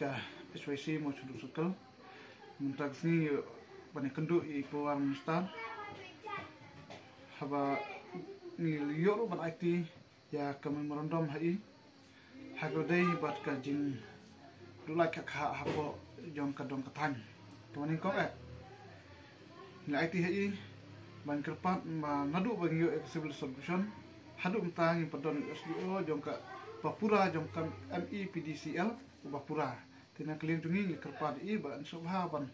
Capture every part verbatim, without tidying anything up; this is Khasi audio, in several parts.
ka H Y C Mawshynrut Circle. Mynta ka sngi ban ïakynduh ïa i Power Minister haba ngi ïoh ruh ban aiti ïa ka memorandum ha i ha ka dei bad ka jingduh lait ka kha hapoh jong ka dong ka thaiñ. Ka nyngkong eh ngi la aiti ha i ban kyrpad ma naduh ba ngi ïoh ïa ka civil subdivision haduh mynta ngim pat don S D O jong ka ba pura jong ka M E P D C L ba pura. Te na ka liang jong ngi ngi kyrpad ïa i ba yn sngewbha ban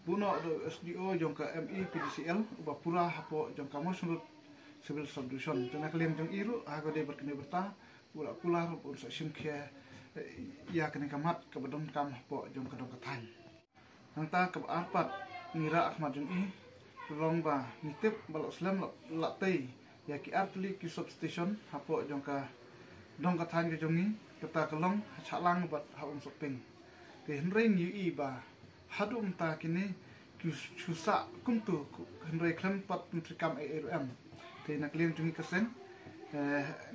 buh noh da u S D O jong ka M E P D C L ba pura hapoh jong ka Mawshynrut Civil Subdivision. Te na ka liang jong i ruh ha ka dei bad kane bynta u la kular ba un sa shim khia ïa kane ka mat kaba donkam hapoh jong ka dong ka thaiñ. Nangta kaba ar pat ngi rah ha khmat jong i ka long ba ngi tip ba la slem la tei ïa ki artylli ki substation hapoh jong ka dong ka thaiñ ka jong ngi, kata ka long ha Shahlang bad ha Umsohping. Te hynrei ngi ïohi ba haduh mynta kine ki shu sah kumtu hynrei khlem pat pyntreikam ei ei ruh em. Te na ka liang jong ngi ka seng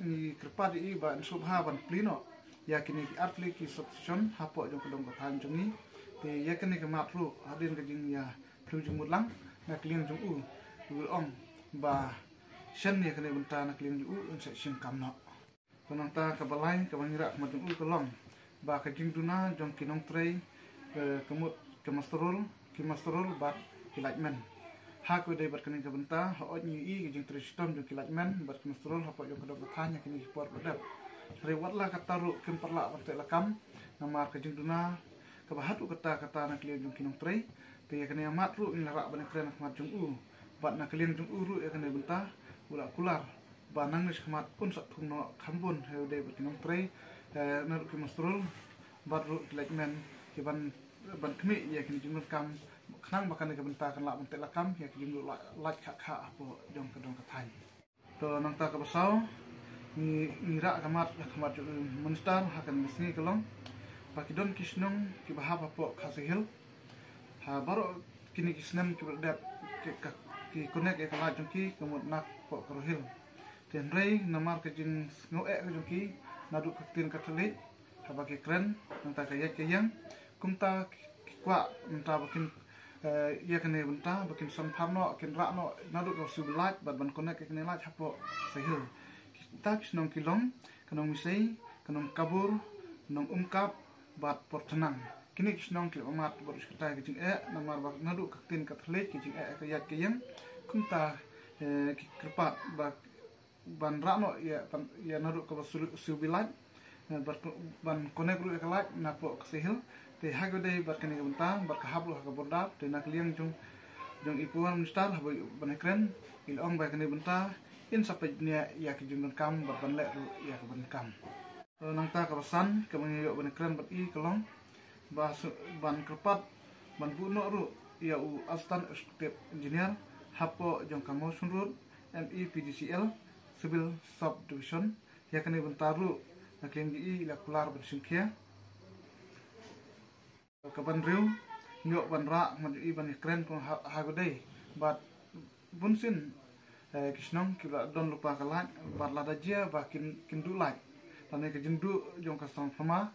ngi kyrpad ïa i ba yn sngewbha ban plie noh ïa kine ki artylli ki substation hapoh jong ka dong ka thaiñ jong ngi. Te ïa kane ka mat ruh hadien ka jingïaphylliew jingmut lang na ka liang jong u u ong ba shen ïa kane bynta na ka liang jong u yn sa shim kam noh. Te nangta kaba lai kaba ngi rah ha khmat jong u ka long ba ka jingduna jong ki nongtrei ka mut ka muster roll, ki muster roll bad ki lineman. Ha ka dei bad kane ka bynta hooid ngi ïohi ka jingtrei shitom jong ki lineman bad ki muster roll hapoh jong ka dong ka thaiñ ha kine ki por ba dep. Hynrei wat la katta ruh kim pat lah ban teh lakam namar ka jingduna kaba haduh katta katta na ka liang jong ki nongtrei. Te ïa kane ka mat ruh ngi la rah ban ïakren ha khmat jong u bad na ka liang jong u ruh ïa kane ka bynta u la kular ba nangne shakhmat un sa thung noh kham bun ha u dei bad ki nongtrei naduh ki muster roll bad ruh ki lineman ki ban ban khmih ïa kine ki jingdonkam khnang ba kane ka bynta kan lah ban teh lakam ïa ki jingduh lait kha kha hapoh jong ka dong ka thaiñ. To nangta kaba saw ngi rah ka mat ha khmat jong u Minister ha kane ka sngi ka long ba ki don ki shnong kiba hap hapoh Khasi Hills ha baroh kine ki snem kiba la dep ki connect ïa ka lait jong ki ka mut napoh Garo Hills. Te hynrei namar ka jingsngew eh ka jong ki naduh ka ktien ka thylliej haba ki kren nangta ka ïaid ka ïeng kumta ki kwah nangta ba kin ïa kane bynta ba kin son phar noh kin rah noh naduh ka Siu Bilait bad ban connect ïa kane lait hapoh Khasi Hills. Kita ki shnong ki long ka Nongmisei, ka Nongkabur, Nongumkap bad Porthnang. Kine ki shnong ki la mat bad u shkatai ka jingeh namar ba naduh ka ktien ka thylliej ka jingeh ka ïaid ka ïeng kumta ki kyrpad ba ban rah noh ïa naduh kaba Siu Bilait ban connect ruh ïa ka lait napoh Khasi Hills. Te ha ka dei bad kane ka bynta bad ka hap ruh ha ka border te na ka liang jong jong i Power Minister haba ban ïakren i la ong ba kane ka bynta in sa peit bniah ïa ka jingdonkam bad ban leh ruh ïa ka ban kam. Nangta kaba san kaba ngi ïoh ban ïakren bad i ka long ba ban kyrpad ban buh noh ruh ïa u Assistant Executive Engineer hapoh jong ka Mawshynrut M E P D C L Civil Subdivision. Ïa kane bynta ruh na ka liang jong i la kular ban shim khia. Kaba hynriew ngi ïoh ban rah ha khmat jong i ban ïakren kum ha ka dei bad bunsien ki shnong kiba la don lypa ka lait bad lada jia ba kin duh lait lane ka jingduh jong ka transformer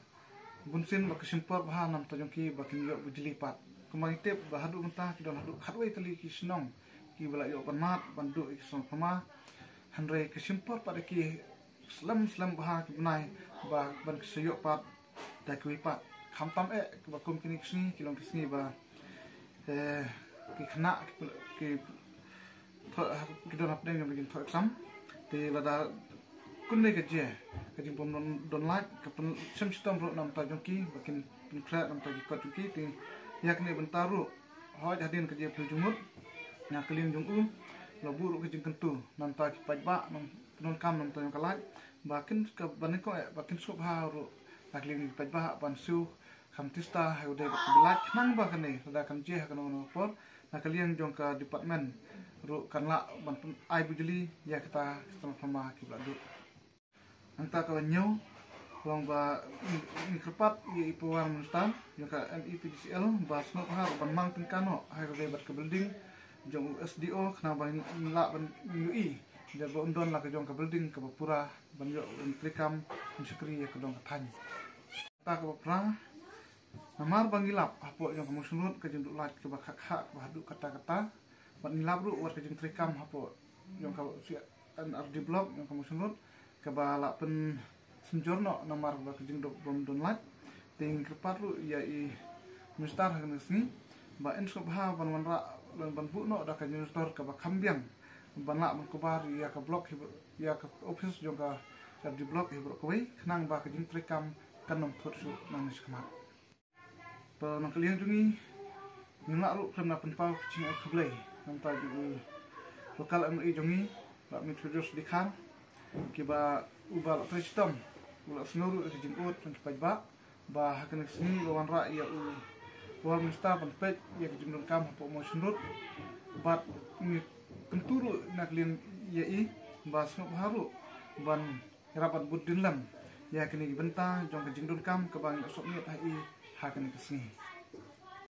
bunsien ba ka shim por bha namta jong ki ba kin ïoh bujli pat. Kumba ngi tip ba haduh mynta ki don haduh khatwei tylli ki shnong kiba la ïoh ban mad ban duh ïa ka transformer. Hynrei ka shim por pat ïa ki slem slem bha ki bnai ba ban ki sa ïoh pat da kiwei pat. Khamtam eh kiba kum kine ki sngi ki long ki sngi ba ki khynnah ki thoh ki don hapdeng jong ka jingthoh exam. Te lada kumne ka jia ka jingbym don lait ka pynshem shitom ruh namta jong ki ba kin pynkhreh namta ki kot jong ki. Te ïa kane bynta ruh hooid hadien ka jingphylliew jingmut na ka liang jong u la buh ruh ka jingkyntu namta ki paidbah nongpyndonkam namta jong ka lait ba kin ka ban nyngkong eh ba kin sngewbha ruh na ka liang ki paidbah ban siew kham tista ha u dei bad ka Bilait khnang ba kane lada kan jia ha kano kano ka por na ka liang jong ka department ruh kan lah ban ai bujli ïa kita ki transformer kiba la duh. Nangta kaba hynñiew ka long ba ngi kyrpad ïa i Power Minister jong ka M E P D C L ba sngewbha ban mang tyngka noh ha u dei bad ka building jong u S D O khnang ba ngin lah ban ïohi ba un don la ka jong ka building kaba pura ban ïoh ban treikam ban shakri ïa ka dong ka thaiñ. Nangta kaba phra Namar ba ngi lap hapoh jong ka Mawshynrut ka jingduh lait kaba khah khah kaba haduh katta katta. Bad ngi lap ruh wat ka jingtrei kam hapoh jong ka C and R D block jong ka Mawshynrut kaba la pynsynjor noh namar ba ka jingduk bym don lait. Te ngi kyrpad ruh ïa i Minister ha kane ka sngi ba in sngewbha ban wanrah lane ban buh noh da ka generator kaba kham biang ban lah ban kubar ïa ka block hi, ïa ka office jong ka C and R D block hi baroh kawei khnang ba ka jingtrei kam kan ym thut shuh nangne shakhmat. Ba na ka liang jong ngi ngim lah ruh khlem da pynpaw ka jingai khublei na ka bynta jong u local M L A jong ngi, Bah Methodius Dkhar, kiba uba la trei shitom, u la sngew ruh ïa ka jingud jong ki paidbah ba ha kane ka sngi la wanrah ïa u War Minister ban peit ïa ka jingdonkam hapoh Mawshynrut. Bad ngi kyntu ruh na ka liang ïa i ba sngewbha ruh ban ïarap ban bud dien lem ïa kine ki bynta jong ka jingdonkam kaba ngi la submit ha i ha kane ka sngi.